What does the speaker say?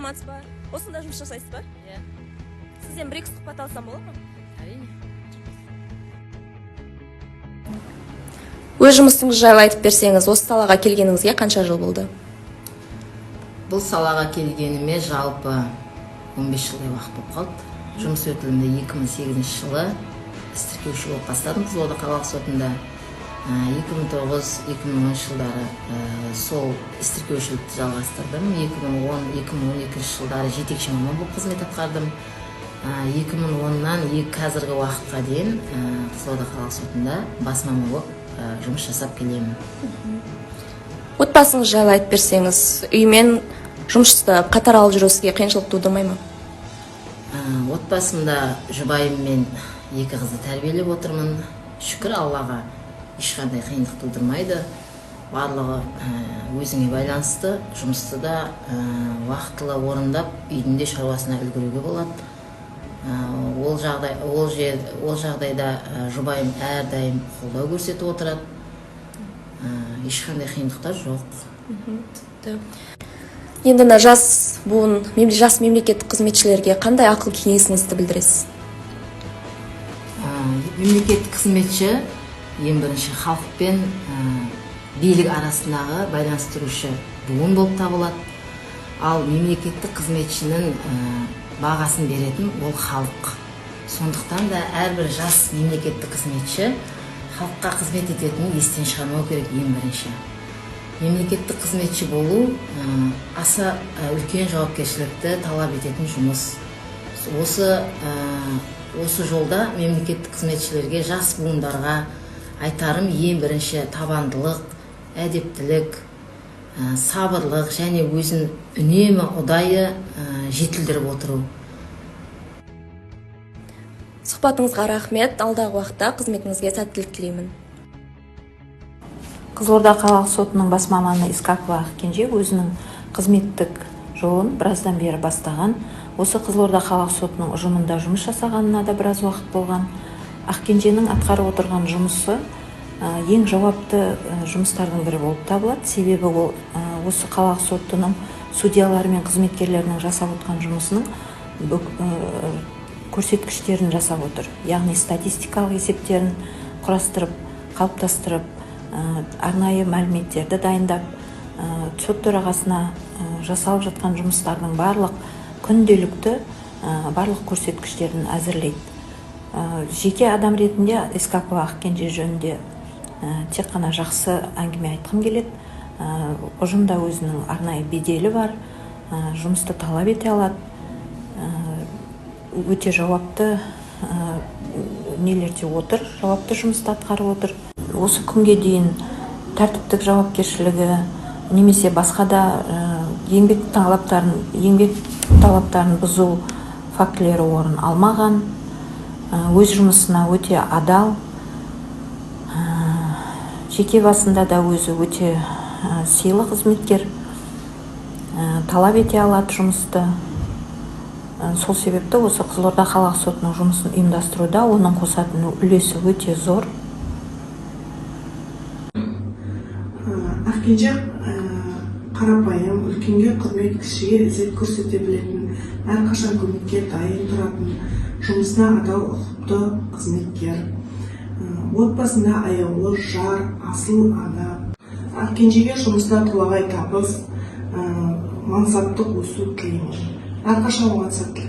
Саламатсыз ба? Осында жұмыс жасайсыз ба? Иә. Сізден бір екі сұхбат алсам бола ма? Әрине. Өз жұмысыңыз жайлы айтып берсеңіз, осы салаға келгеніңізге қанша жыл болды? Бұл салаға келгеніме жалпы 15 жылдай уақыт болып қалды. Жұмыс өтілімді 2008 жылы іс тіркеуші болып бастадым Қызылорда қалалық сотында. 2009-2010 жылдары сол іс тіркеушілікті жалғастырдым. 2010-2012 жылдары жетекші маман болып қызмет атқардым. 2010-нан қазіргі уақытқа дейін Қызылорда қалалық сотында бас маман болып жұмыс жасап келемін. Отбасыңыз жайлы айтып берсеңіз, үй мен жұмысты қатар алып жүру сізге қиыншылық тудырмай ма? Отбасымда жұбайыммен екі қызды тәрбиелеп отырмын. Шүкір Аллаға, ешқандай қиындық тудырмайды. Барлығы өзіңе байланысты, жұмысты да уақытылы орындап, үйдің де шаруасына үлгеруге болады. Ол жағдай, ол жер, ол жағдайда жұбайым әрдайым қолдау көрсетіп отырады. Ешқандай қиындықтар жоқ. Енді мына жас буын, жас мемлекеттік қызметшілерге қандай ақыл кеңесіңізді білдіресіз? Мемлекеттік қызметші ең бірінші халық пен билік арасындағы байланыстырушы буын болып табылады. Ал мемлекеттік қызметшінің бағасын беретін ол халық. Сондықтан да әрбір жас мемлекеттік қызметші халыққа қызмет ететінін естен шығармау керек. Ең бірінші мемлекеттік қызметші болу аса үлкен жауапкершілікті талап ететін жұмыс. Осы жолда мемлекеттік қызметшілерге, жас буындарға айтарым: ең бірінші табандылық, әдептілік, сабырлық және өзін үнемі ұдайы жетілдіріп отыру. Сұхбатыңызға рахмет. Алдағы уақытта қызметіңізге сәттілік тілеймін. Қызылорда қалалық сотының бас маманы Искакова Ақкенже өзінің қызметтік жолын біраздан бері бастаған. Осы Қызылорда қалалық сотының ұжымында жұмыс жасағанына да біраз уақыт болған. Ақкенженің атқарып отырған жұмысы ең жауапты жұмыстардың бірі болып табылады, себебі ол осы қалалық сотының судьялары мен қызметкерлерінің жасап отқан жұмысының көрсеткіштерін жасап отыр, яғни статистикалық есептерін құрастырып, қалыптастырып, арнайы мәліметтерді дайындап, сот төрағасына жасалып жатқан жұмыстардың барлық күнделікті барлық көрсеткіштерін әзірлейді. Жеке адам ретінде Искакова Ақкенже жөнінде тек қана жақсы әңгіме айтқым келеді. Ұжымда өзінің арнайы беделі бар, жұмысты талап ете алады, өте жауапты нелерде отыр, жауапты жұмысты атқарып отыр. Осы күнге дейін тәртіптік жауапкершілігі немесе басқа да еңбек талаптарын бұзу фактілері орын алмаған. Өз жұмысына өте адал, жеке басында да өзі өте сыйлы қызметкер, талап ете алады жұмысты. Сол себепті осы Қызылорда қалалық сотының жұмысын ұйымдастыруда оның қосатын үлесі өте зор. Ақкенже қарапайым, үлкенге құрмет, кішіге ізет көрсете білетін, әрқашан көмекке дайын тұратын, жұмысына адал, ұқыпты қызметкер. Отбасында аяулы жар, асыл ана. Ақкенжеге жұмыста толағай табыс, мансаптық өсу тілеймін. Әрқашан оған сәттілік.